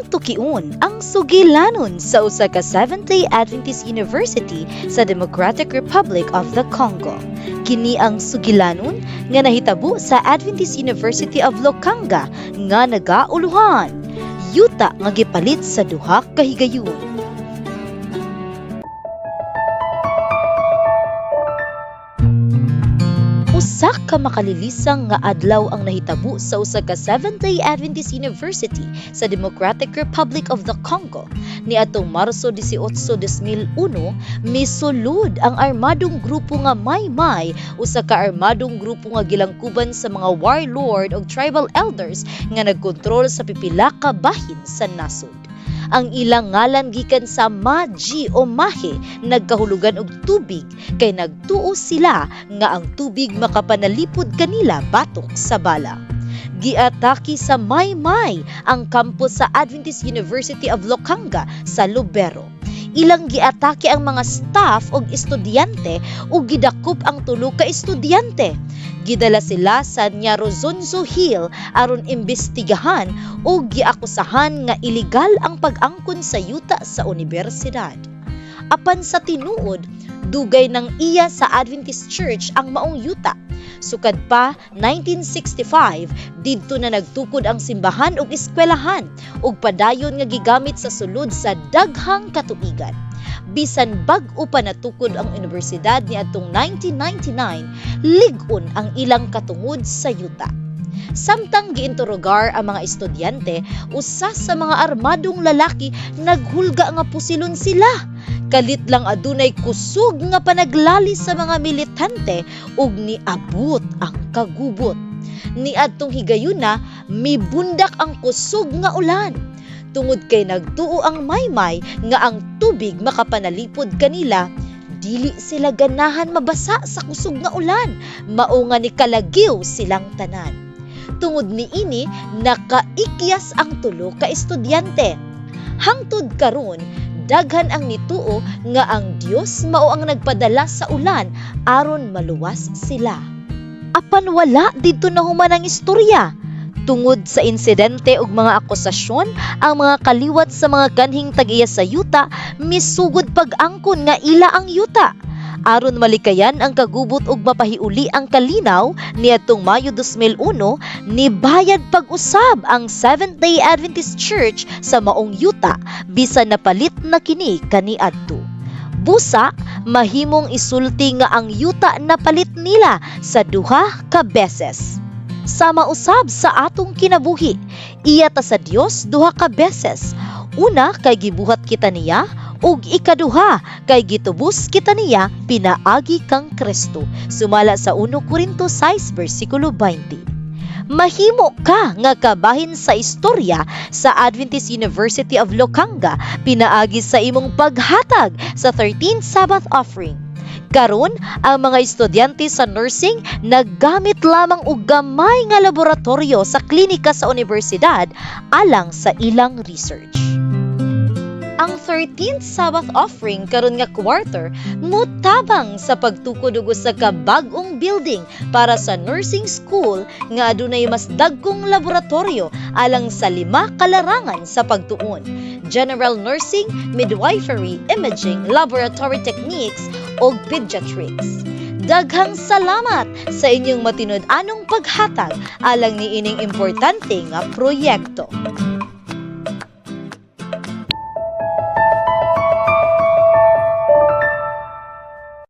Atong tukion ang sugilanon sa usa ka Seventh-day Adventist University sa Democratic Republic of the Congo. Kini ang sugilanon nga nahitabo sa Adventist University of Lokanga nga nagauluhan: "Yuta nga gipalit sa duha ka higayon." Usa ka makalilisang nga adlaw ang nahitabo sa usa ka Seventh-day Adventist University sa Democratic Republic of the Congo. Niadtong Marso 18, 2001, misulod ang armadong grupo nga Mai-Mai, usa ka armadong grupo nga gilangkuban sa mga warlord ug tribal elders nga nagkontrol sa pipila ka bahin sa nasod. Ang ilang ngalan gikan sa Maji o Mahe, nagkahulugan og tubig, kay nagtuo sila nga ang tubig makapanalipod kanila batok sa bala. Giatake sa Mai-Mai ang campus sa Adventist University of Lokanga sa Lubero. Ilang giatake ang mga staff og estudyante ug gidakop ang tulo ka estudyante. Gidala sila sa Nyarozonzo Hill aron imbestigahan ug giakusahan nga ilegal ang pag-angkon sa yuta sa unibersidad. Apan sa tinuod, dugay nang iya sa Adventist Church ang maong yuta. Sukad pa 1965, didto na nagtukod ang simbahan ug eskwelahan ug padayon nga gigamit sa sulod sa daghang katuigan. Bisan bag-o pa natukod ang unibersidad niadtong 1999, lig-on ang ilang katungod sa yuta. Samtang giinterogar ang mga estudyante, usa sa mga armadong lalaki naghulga nga pusilon sila. Kalit lang adunay kusog nga panaglali sa mga militante ug niabot ang kagubot. Niadtong higayuna, mibundak ang kusog nga ulan. Tungod kay nagtuo ang Maymay nga ang tubig makapanalipod kanila, dili sila ganahan mabasa sa kusog nga ulan, mao nga nikalagiw silang tanan. Tungod niini, nakaikyas ang tulo ka estudyante. Hangtod karon, daghan ang nituo nga ang Dios mao ang nagpadala sa ulan aron maluwas sila. Apan wala didto nahuman ang istorya. Tungod sa insidente ug mga akusasyon, ang mga kaliwat sa mga kanhing tag-iya sa yuta misugod pag-angkon nga ila ang yuta. Aron malikayan ang kagubot ug mapahiuli ang kalinaw, niadtong Mayo 2001, nibayad pag-usab ang Seventh-day Adventist Church sa maong yuta bisan napalit na kini kaniadto. Busa, mahimong isulti nga ang yuta napalit nila sa duha ka beses. Sama usab sa atong kinabuhi, iya ta sa Dios duha ka beses. Una, kay gibuhat kita niya, ug ikaduha, kay gitubos kita niya pinaagi kang Kristo. Sumala sa 1 Korinto 6 versikulo 20. Mahimo ka nga kabahin sa istorya sa Adventist University of Lokanga pinaagi sa imong paghatag sa 13th Sabbath offering. Karon, ang mga estudyante sa nursing naggamit lamang og gamay nga laboratorio sa klinika sa unibersidad alang sa ilang research. Ang 13th Sabbath offering karon nga quarter mutabang sa pagtukod og usa ka bag-ong building para sa nursing school nga adunay mas dagkong laboratorio alang sa lima ka larangan sa pagtuon: general nursing, midwifery, imaging, laboratory techniques ug pediatrics. Daghang salamat sa inyong matinud-anong paghatag alang niining importante nga proyekto.